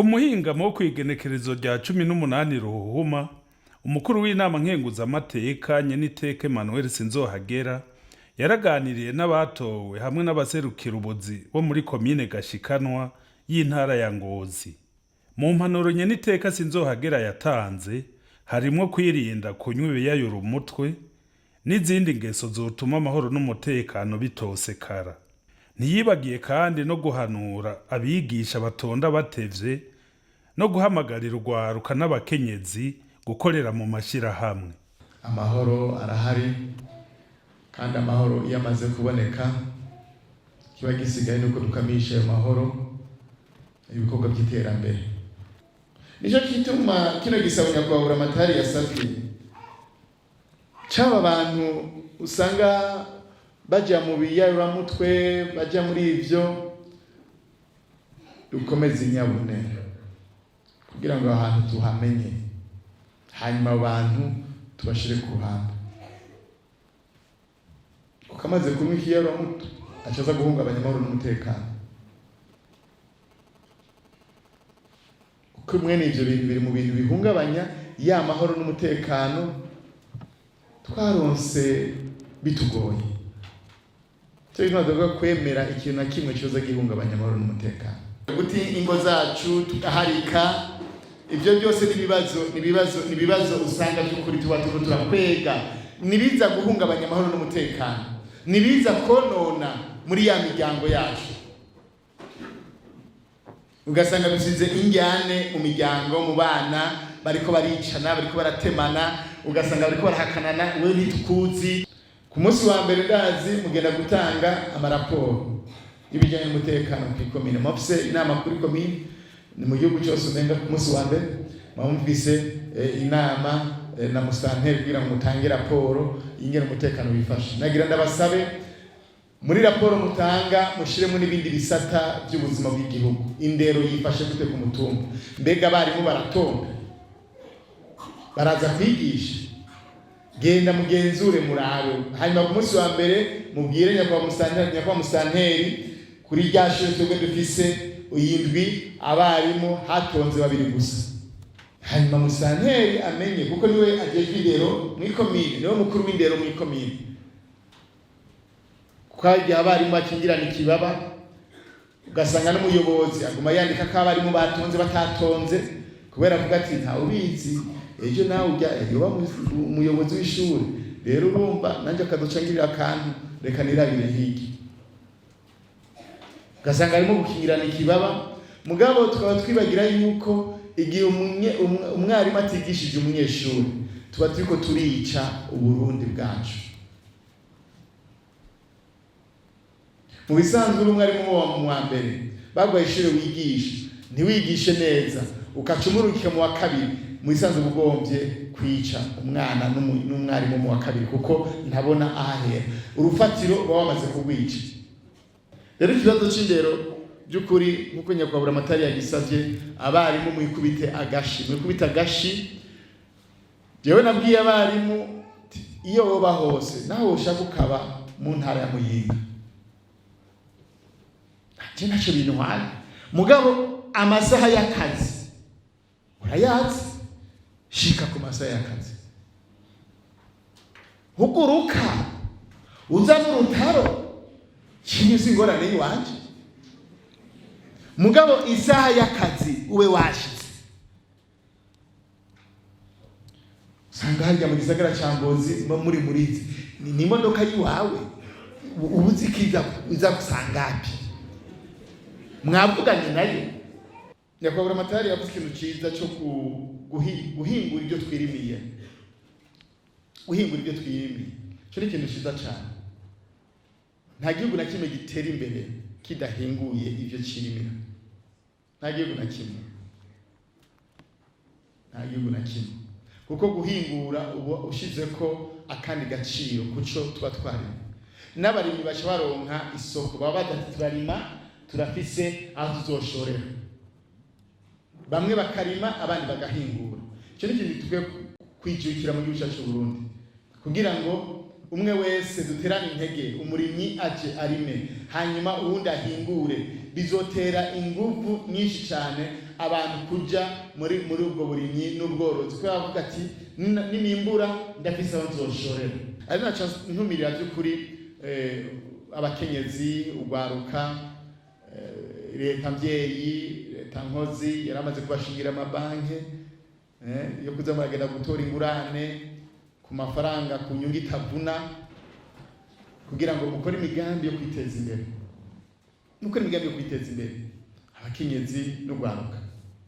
Ku muhingamo wo kw'igenekerezo rya 18 Ruhuhuma, umukuru w'inama nkenguzamateka Nyeniteka Emmanuel Sinzohagera yaraganiriye n'abatowe hamwe n'abaserukira ubuzi bo muri komine Gashikanwa y'intara ya Ngozi. Mu mpanuro Nyeniteka Sinzohagera yatanze harimwo kwirinda kunywa ibiyayura umutwe n'izindi ngeso zotuma amahoro n'umutekano bitosekara. Ntiyibagiye kandi no guhanura abigisha batonda batevye no guhamagarira urwaruka n'abakenyezi gukorera mu mashyirahamwe. Amahoro arahari, kandi amahoro iyo amaze kuboneka, kiba gisigaye nuko dukamisha ayo mahoro ibikorwa by'iterambere. Nicyo gituma kino gisabo nyakubahwa Buramatari yasavye caba bantu usanga baja mu biyayuramutwe, baja muri ivyo, dukomeze inyabune kugira ngo ahantu tuhamenye, hanyuma abo bantu tubashire ku ruhande, kuko amaze kunywa ikiyayuramutwe aca aza guhungabanya amahoro n'umutekano, kuko mwene ivyo bintu biri mu bintu bihungabanya ya mahoro n'umutekano twaronse bitugoye. Cyo gituma tuvuga kwemera ikintu na kimwe coza gihungabanya amahoro n'umutekano, guti ingo zacu tugaharika, ivyo byose n'ibibazo, n'ibibazo, n'ibibazo usanga by'ukuri tuba turiko turakwega, nibiza guhungabanya amahoro n'umutekano, nibiza konona muri ya miryango yacu, ugasanga dusize injyane mu miryango, mu bana bariko baricana, bariko baratemana, ugasanga bariko barahakanana, wewe ntitukuzi. Ku munsi wa mbere ndazi mugenda gutanga amaraporo y'ibijyanye n'umutekano ku ikomine, mufise inama kuri komine, ni mu gihugu cyose umenga ku munsi wa mbere mwumvise inama na musanteri kugira ngo mutange raporo y'ingene umutekano wifashe. Nagira ndabasabe muri raporo mutanga mushiremo n'ibindi bisata by'ubuzima bw'igihugu. Indero yifashe gute ku mutumba? Mbega abarimu baratonda, baraza kwigisha? Genda mugenzure murabe, hanyuma ku munsi wa mbere mubwire nyakubahwa musanteri kuri rya shuri twebwe dufise indwi abarimu hatonze babiri gusa, hanyuma musanteri amenye, kuko niwe ajejwe indero mw'ikomine, niwe mukuru w'indero mw'ikomine, kuko igihe abarimu bakingirana ikibaba ugasanga n'umuyobozi aguma yandika ko abarimu batonze batatonze, kubera avuga ati ntawe ubizi, ejo nawe ujya yoba umuyobozi w'ishuri, rero urumva nanjye akazoca ngirira akantu, reka nirabire hirya, ugasanga arimo gukingirana ikibaba. Mugabo tukaba twibagira yuko igihe umwarimu atigishije umunyeshuri, tuba turiko turica Uburundi bwacu. Mu bisanzwe uri umwarimu wa mu wa mbere, baguhaye ishure wigisha, ntiwigishe neza, ukaca umurungika mu wa kabiri, mu bisanzwe uba ugombye kwica umwana n'umwarimu mu wa kabiri, kuko ntabona ahahera, urufatiro uba wamaze kurwica. Rero ikibazo c'indero by'ukuri nk'uko nyakubahwa Buramatari yagisavye, abarimu mwikubite agashi, mwikubite agashi. Jewe nabwiye abarimu iyo woba hose, naho woshaka ukaba mu ntara ya Muyinga, je ntaco bintwaye, mugabo amasaha y'akazi urayazi, shika ku masaha y'akazi, huguruka uzane urutaro, kimwe si ingorane y'iwanje, mugabo isaha y'akazi ube washitse. Usanga harya mu gisagara ca Ngozi muri murizi ni imodoka yiwawe, ubuzi ko iza gusangapi, mwavuganye nayo. Nyakubahwa Buramatari yavuze ikintu ciza co guhingura ibyo twirimiye, guhingura ibyo twirimiye, ico ni ikintu ciza cane. Nta gihugu na kimwe gitera imbere kidahinguye ivyo cirimira, nta gihugu na kimwe, nta gihugu na kimwe, kuko guhingura uba ushizeko akandi gaciro kuco tuba twarimye. N'abarimyi baca baronka isoko, baba badati turarima, turafise aho tuzoshorera, bamwe bakarima abandi bagahingura. Ico ni ikintu dukwiye kwijukira mu gihugu cyacu Burundi, kugira ngo Umwe wese duterane intege, umurimyi aje arime, hanyuma uwundi ahingure. Bizotera inguvu nyinshi cyane abantu kuja muri ubwo burimyi n'ubworozi, kubera bavuga ati: "Ninimbura ndafise aho nzoshorera." Ari naco ntumirira by'ukuri abakenyezi, ugwaruka. Leta mvyeyi, leta nkozi yaramaze kubashingira amabanki yo kuza muragenda gutora ingurane ku mafaranga ku nyungu itavuna, kugira ngo mukore imigambi yo kwiteza imbere, mukore imigambi yo kwiteza imbere, abakenyezi n'ugwaruka.